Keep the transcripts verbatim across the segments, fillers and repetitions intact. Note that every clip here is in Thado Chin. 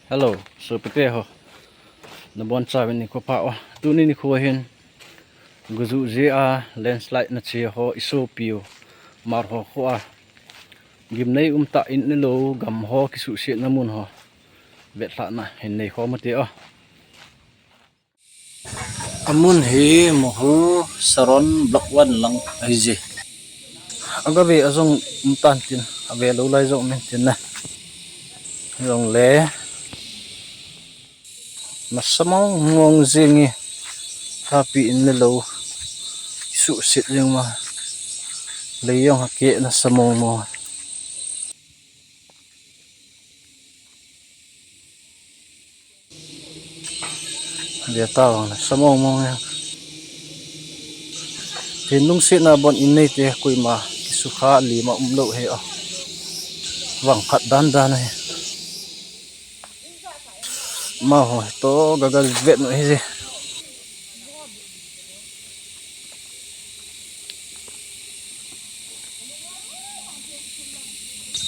Hello, sopite ho. Nabonchauvin nikho pha o. Tuni nikho hin Gujuh jeh a landslide nache ho isopiu Hmar ho khoa gimnei umtah in nilou gam ho kisuhsetna mun ho vetlhahna hin neikhom ute o. Amun hi Mohu Saron Block one lang ahije. Agave ajong umtan tin, avelou lai jong um intin na. Jongle nasa mong mong jenge, thapi in nilou kisuhset jeng ma. Lei jong akeh nasa mong mong. Ve tao, nasa mong mong e. Tin lungsetna bon in neite koima kisukha lima umlou ahi o. Vang khat dan dan ahi. Amaho toh gaga vet u ahije.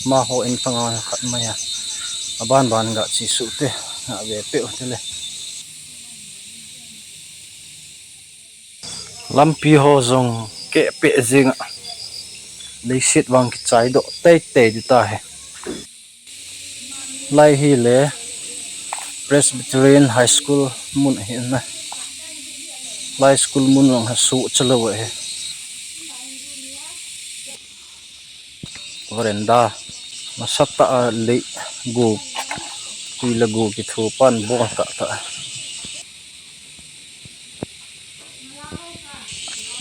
Amaho in panga khat mai a, aban ban gache suh te, gave peh u tile. Lampi ho jong keh peh jeng a, leiset vang kichaidoh teitei ding tahi. Lai hile Presbyterian High School mun ahi na. Lai school mun jong ha suhcha lou ahi. Veranda nasatah a lei go, tui le go kithopan bol tahtah.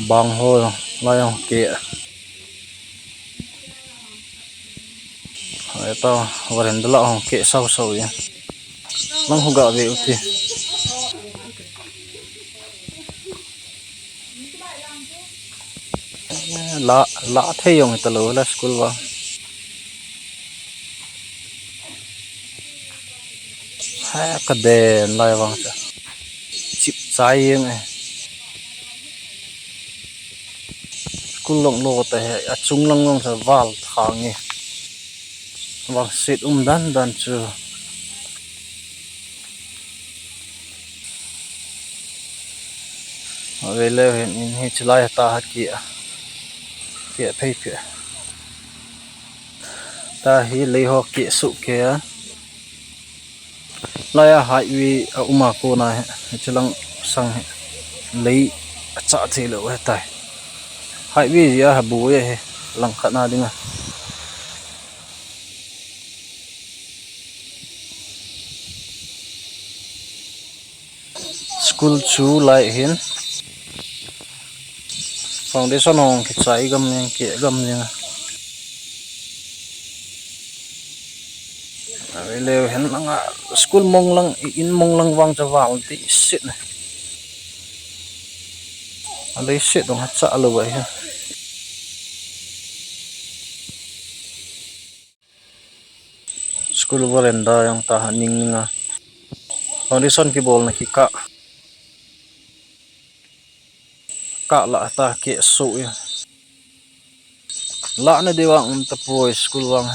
Bang ho lai jong keh. Eta veranda lah jong keh sao sao e. Lang ho gave ute. La, la thei jong hitalou la school vang. Ha, kaden lai vang cha. Chip chai jeng e. School long lo ta he, achung lang long cha val thang e. Vangset um dan dan chu. Aveleu hin in hi chulai tah a keh, keh phei phei. Tahi lei ho keh suh keh a. Laiya highway a um a kona hi, hiche lang sang hi lei achah thei lou ahitai. Highway jeh a hi bou ahi, langkhat na dinga. School chu lai hin foundation hung kichai gam jeng, keh gam jeng a. Aveleu hin anga school mong lang, in mong lang vang cha val dehset na. Aleiset dong ha cha lou ahi. School veranda jong tah a ning ning a. Foundation kibolna kikah. Kah lah tah keh suh e. Lahna ding vang um tapoi school vang.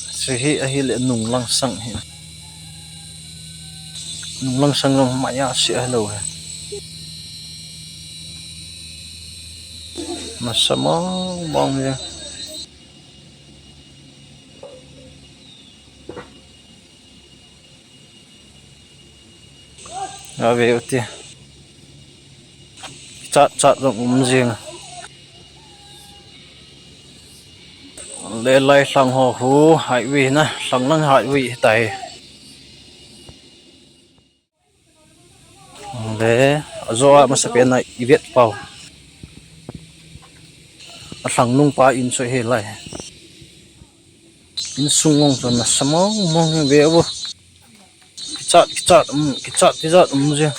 Hiche hi ahile nunglang sang hi. Nunglang sang jong maiya seh lou hi. Nasa mong mong e. Ave u ti. Chat chat jong um jing. Le lai lhang ho khu highway na, lhang lang highway tai. Le, ajo a masapen a i vet pau. A lhang nung pa in chu hi lai. Insung ngong chu nasa mong mong ve u. Kichat, kichat, um, kichat, kichat, um, je.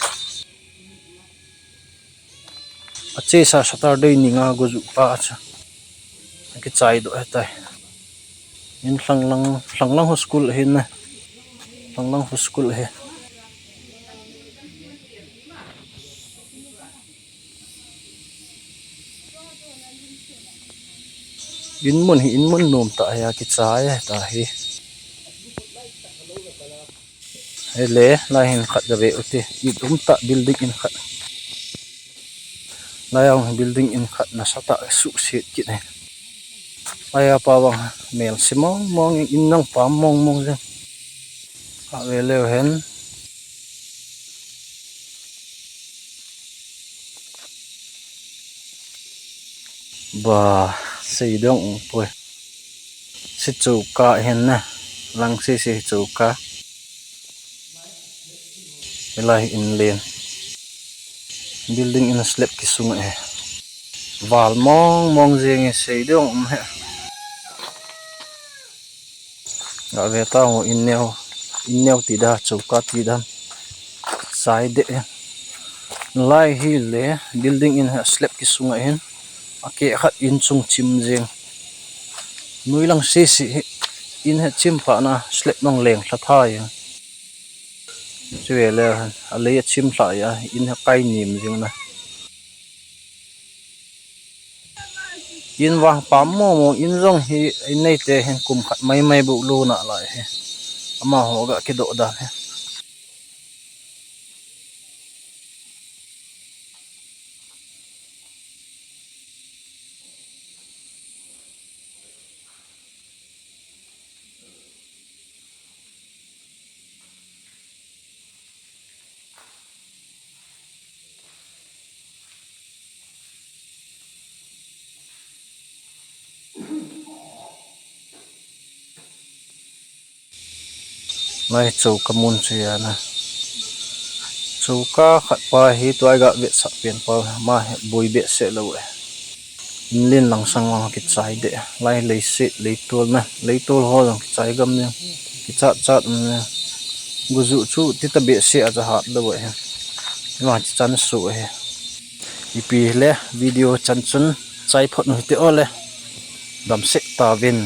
Achesa Saturday ni nga go ju pa chu. Kichai doh ahitai. In lhang lang, lhang lang ho school ahi na. Lhang lang ho school ahi. In mun hi, in mun nom tah ahi a, kichai ahitai. Ele, lai hin khat gave ute, it um tah building in khat. Lai a building in khat nasatah suhset kit e. Lai a pa vang melse mong mong in, in jong pam mong mong jeng. Kave leu hen. Ba, sei dong um poi. Hiche chouka hin na. Lang sese chouka. Hilai in len. Building in slab kisung e. Val mong mong jeng e, sei dong um e. Gave tao, in neo, in neo ti da, chouka ti da. Sai de. Lai hile building in hi slab kisung ahin. Akeh khat in chung chim jeng. Noi lang sese hi in hi chim phat na slab nong leng lha tha jeng. Chule alei achim lha a, in hi kai nim jeng na. In vang pam mong mong, in jong hi in neite hin kum khat mai mai bou lou nalai hi. Amaho ga kidoh dan hi. Lai chouka mun chu ahi na. Chouka khat pa hi tua ga vetsah pen pa, ama hi boi behseh lou e. In len lang sang vang kichai de. Lai leiset, leitol na, leitol ho jong kichai gam jeng. Kichat chat um jeng. Guju chu tita behseh a cha hat lou e. Ima chi chan su e. Ipi le video chan chun chai phot nu hite ole. Damsel tauvin.